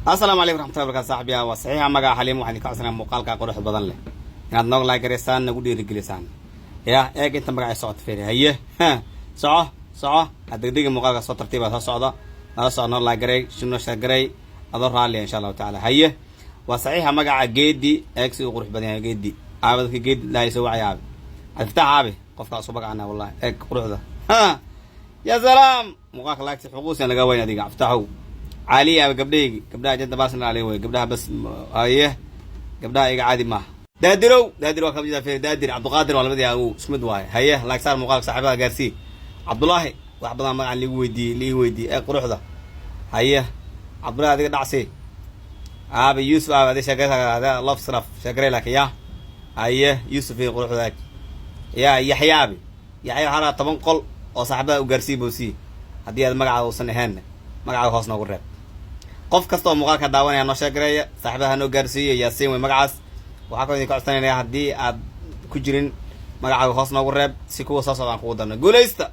Asalaamu calaykum raxmatullahi barkatu. Saaxibiya, waa saxiixa magaca Xaliim. Waxaan idinka codsanaya muuqaalka quruxda badan leh inaad noog like garaysaan, nagu dhiirigelisaan. Ya, eeg inta magacay socota, fiiri. Haye, soco, soco, ha degdegi. Muuqaalka soo tartiiba, soo socda, nala soco, noo like garay, noo share garay, adoo raalliya, insha Allahu tacaala. Haye, waa saxiixa magaca Geedi. Eeg si uu qurux badan yahay Geedi. Aabe, dadka Geedi lahay soo wacay. Aabe Cabdifatax, aabe qofkaa isku magacana. Wallahi, eeg quruxda, ya salaam. Muuqaalka laagti xuquusan laga wayn. Adiga Cabdifataxow caali, aabe gabdhahaygi, gabdhaha janta baasna ali wey, gabdhaha bas. Haye, gabdhaha iga caadi maaha. Daadirow, Daadir waa kamid ah. Daadir Cabdiqaadir waa labadii awow, isku mid waaye. Haye, like saar muuqaalka, saaxiibada gaarsii. Cabdullaahi, wax badan magacan liigu weydiiyey, liigu weydiiyey. Ee quruxda. Haye, Cabdullahi, adiga dhacsi. Aabe Yuusuf, aabe adi sheekay love sraf sheekarey laakin ya. Haye, Yuusuf iyo quruxda. Ya Yaxya, aabe Yaxya, waxaa rabaa 10 qol oo saaxiibada u gaarsii boosii. Haddii aad magacaada uusan ahayn, magacaaga hoos noogu reeb. Qof kasta oo muuqaalka daawanaya noo sheegareeya, saaxiibada ha noo gaarsiiyo. Yaasiin wey magacaas. Waxaa kaloo idinka codsanayna, haddii aad ku jirin, magacaaga hoos noogu reeb si kuwa soo socdaan kugu darno. Guulaysta.